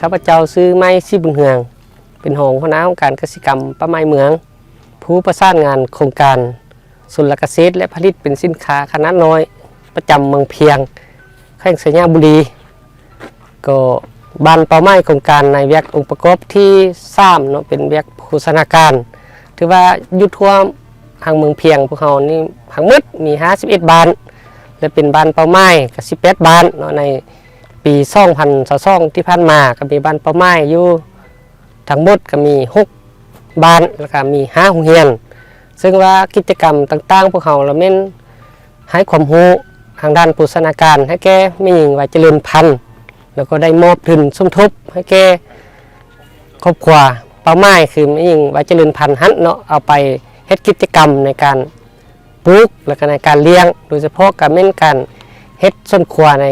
ຂ້າພະເຈົ້າຊື່ ໄມ ສີບຸນເຮືອງ ເປັນຮອງຫົວໜ້າຫ້ອງການກະສິກຳປ່າໄມ້ເມືອງ, ຜູ້ປະສານງານໂຄງການຊົນລະກະເສດ ແລະ ຜະລິດເປັນສິນຄ້າຂະໜາດນ້ອຍ ປະຈຳເມືອງພຽງ ແຂວງໄຊຍະບູລີ. ກໍບ້ານເປົ້າໝາຍໂຄງການໃນວຽກອົງປະກອບທີສາມເນາະ ເປັນວຽກໂພຊະນາການ ຖືວ່າຢູ່ທົ່ວທາງເມືອງພຽງພວກເຮົານີ້ທັງໝົດມີຫ້າສິບເອັດບ້ານ ແລະ ເປັນບ້ານເປົ້າໝາຍກໍສິບແປດບ້ານເນາະ. ໃນປີສອງພັນຊາວສອງທີ່ຜ່ານມາ ກໍມີບ້ານເປົ້າໝາຍຢູ່ທັງໝົດກໍມີຫົກບ້ານ ແລ້ວກໍມີຫ້າໂຮງຮຽນ. ເຊິ່ງວ່າກິດຈະກຳຕ່າງໆ ພວກເຮົາລະແມ່ນ ໃຫ້ຄວາມຮູ້ທາງດ້ານໂພຊະນາການໃຫ້ແກ່ແມ່ຍິງວັຍຈະເລີນພັນ ແລ້ວກໍໄດ້ມອບທຶນສົມທົບໃຫ້ແກ່ຄອບຄົວເປົ້າໝາຍ ຄືແມ່ຍິງວັຍຈະເລີນພັນຫັ້ນເນາະ ເອົາໄປເຮັດກິດຈະກຳໃນການປູກ ແລ້ວກໍໃນການລ້ຽງ ໂດຍສະເພາະກໍແມ່ນການເຮັດສວນຄົວໃນ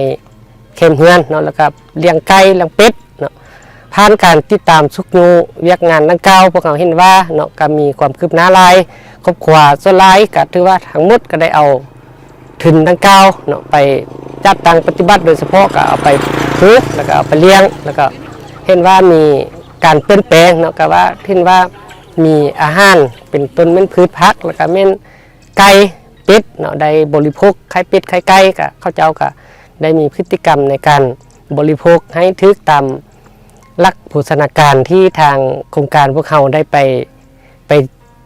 ແຄມເຮືອນເນາະ ແລ້ວກໍລ້ຽງໄກ່ລ້ຽງເປັດເນາະ. ຜ່ານການຕິດຕາມຊຸກຍູ້ວຽກງານດັ່ງກ່າວ ພວກເຮົາເຫັນວ່າເນາະ ກໍມີຄວາມຄືບໜ້າຫຼາຍ. ຄອບຄົວສ່ວນຫຼາຍກໍຖືວ່າທັງໝົດກໍໄດ້ເອົາທຶນດັ່ງກ່າວເນາະ ໄປຈັດຕັ້ງປະຕິບັດ ໂດຍສະເພາະກໍເອົາໄປປູກ ແລ້ວກໍເອົາໄປລ້ຽງ ແລ້ວກໍເຫັນວ່າມີການປ່ຽນແປງເນາະ ກໍວ່າເຫັນວ່າມີອາຫານ ເປັນຕົ້ນແມ່ນພືດຜັກ ແລ້ວກໍແມ່ນໄກ່ເປັດເນາະ ໄດ້ບໍລິໂພກໄຂ່ເປັດໄຂ່ໄກ່ ກໍເຂົາເຈົ້າກໍໄດ້ມີພຶດຕິກຳໃນການບໍລິໂພກໃຫ້ຖືກຕາມ ຫຼັກໂພຊະນາການທີ່ທາງໂຄງການພວກເຮົາໄດ້ໄປ ໄປ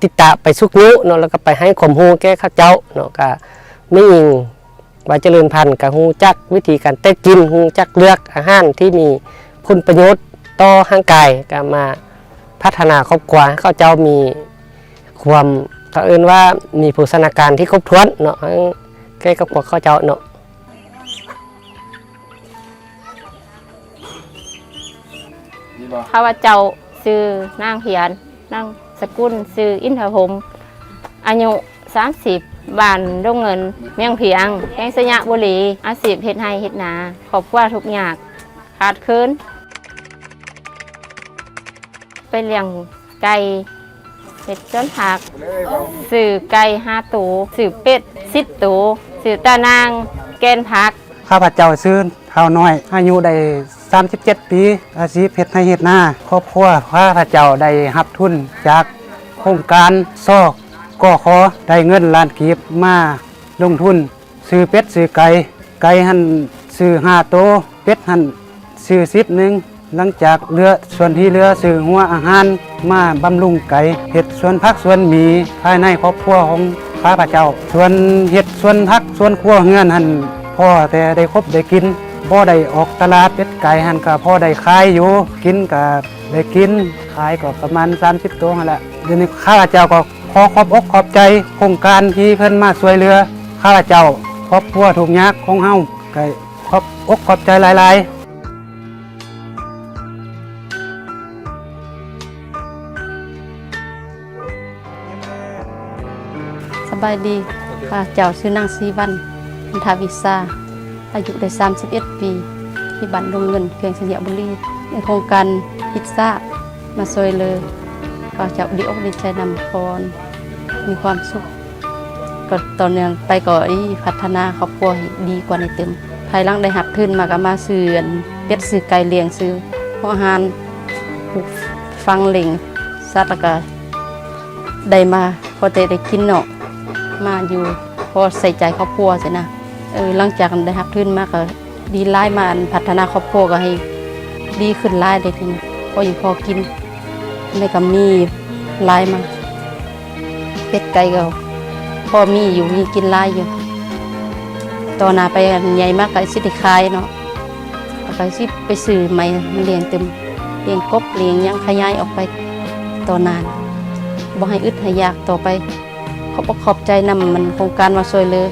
ຕິດຕາມ ໄປຊຸກຍູ້ເນາະ ແລ້ວກໍໄປໃຫ້ຄວາມຮູ້ແກ່ເຂົາເຈົ້າເນາະ. ກໍແມ່ຍິງວັຍຈະເລີນພັນກໍຮູ້ຈັກວິທີການແຕກກິນ ຮູ້ຈັກເລືອກອາຫານທີ່ມີຜົນປະໂຫຍດຕໍ່ຮ່າງກາຍ ກໍມາພັດທະນາຄອບຄົວໃຫ້ເຂົາເຈົ້າມີຄວາມ ເຂົາເອີ້ນວ່າມີໂພຊະນາການທີ່ຄົບຖ້ວນເນາະ ໃຫ້ແກ່ຄອບຄົວເຂົາເຈົ້າເນາະ. ຂ້າພະເຈົ້າຊື່ນາງພຽນ ນາມສະກຸນຊື່ອິນທະພົມ ອາຍຸສາມສິບ ບ້ານດົງເງິນ ເມືອງພຽງ ແຂວງໄຊຍະບູລີ. ອາຊີບເຮັດໄຮ່ເຮັດນາ ຄອບຄົວທຸກຍາກຂາດເຂີນ ໄປລ້ຽງໄກ່ ເຮັດສວນຜັກ ຊື້ໄກ່ຫ້າໂຕ ຊື້ເປັດສິບໂຕ ຊື້ຕາໜ່າງ ແກ່ນຜັກ. ຂ້າພະເຈົ້າຊື່ທ້າວນ້ອຍ ອາຍຸໄດ້ສາມສິບເຈັດປີ ອາຊີບເຮັດໄຮ່ເຮັດນາ. ຄອບຄົວຂ້າພະເຈົ້າໄດ້ຮັບທຶນຈາກໂຄງການ ສກຂ ໄດ້ເງິນລ້ານກີບມາລົງທຶນ ຊື້ເປັດຊື້ໄກ່ ໄກ່ຫັ້ນຊື້ຫ້າໂຕ ເປັດຫັ້ນຊື້ສິບໜຶ່ງ. ຫຼັງຈາກເຫຼືອ ສ່ວນທີ່ເຫຼືອ ຊື້ຫົວອາຫານມາບຳລຸງໄກ່ ເຮັດສວນຜັກສວນໝີ່ພາຍໃນຄອບຄົວຂອງຂ້າພະເຈົ້າ. ສ່ວນເຮັດສວນຜັກສວນຄົວເຮືອນຫັ້ນ ພໍແຕ່ໄດ້ຄົບໄດ້ກິນ ບໍ່ໄດ້ອອກຕະຫຼາດ. ເປັດໄກ່ຫັ້ນກໍພໍໄດ້ຂາຍຢູ່ ກິນກໍໄດ້ກິນ ຂາຍກໍປະມານສາມສິບໂຕຫັ້ນແຫຼະ. ດຽວນີ້ຂ້າພະເຈົ້າກໍຂໍຂອບອົກຂອບໃຈໂຄງການທີ່ເພິ່ນມາຊ່ວຍເຫຼືອຂ້າພະເຈົ້າ ຄອບຄົວທຸກຍາກຂອງເຮົາ ກໍຂອບອົກຂອບໃຈຫຼາຍໆ. ສະບາຍດີ ຂ້າພະເຈົ້າຊື່ນາງສີວັນ ພັນທະວິຊາ ອາຍຸໄດ້ສາມສິບເອັດປີ ທີ່ບ້ານດົງເງິນ ແຂວງໄຊຍະບູລີ. ໃນໂຄງການ ອິດສາ ມາຊ່ວຍເຫຼືອ ຂ້າພະເຈົ້າດີອົກດີໃຈນຳ ເພາະມີຄວາມສຸກ. ກໍຕໍ່ເນື່ອງໄປກໍໄດ້ພັດທະນາຄອບຄົວໃຫ້ດີກວ່ານີ້ຕື່ມ. ພາຍຫຼັງໄດ້ຮັບທຶນມາກໍມາຊື້ອັນເປັດ ຊື້ໄກ່ລ້ຽງ ຊື້ຫົວອາຫານ ປູກຝັງລ້ຽງສັດ ແລ້ວກໍໄດ້ມາພໍແຕ່ໄດ້ກິນເນາະ ມາຢູ່ພໍໃຊ້ຈ່າຍຄອບຄົວຊີ້ນະ. ເອີ ຫຼັງຈາກໄດ້ຮັບທຶນມາກໍ ດີຫຼາຍ ມາອັນພັດທະນາຄອບຄົວກໍໃຫ້ດີຂຶ້ນຫຼາຍເດ້ ທີນີ້ພໍຢູ່ພໍກິນ ແລ້ວກໍມີຫຼາຍມາ ເປັດໄກ່ກໍພໍມີຢູ່ ມີກິນຫຼາຍຢູ່. ຕໍ່ໜ້າໄປອັນໃຫຍ່ມາກໍຊິໄດ້ຂາຍເນາະ ແລ້ວກໍຊິໄປຊື້ໃໝ່ມາລ້ຽງຕື່ມ ລ້ຽງກົບລ້ຽງຫຍັງຂະຫຍາຍອອກໄປຕໍ່ໜ້າ ບໍ່ໃຫ້ອຶດໃຫ້ຢາກຕໍ່ໄປ. ຂອບອົກຂອບໃຈນຳ ມັນໂຄງການມາຊ່ວຍເຫຼືອ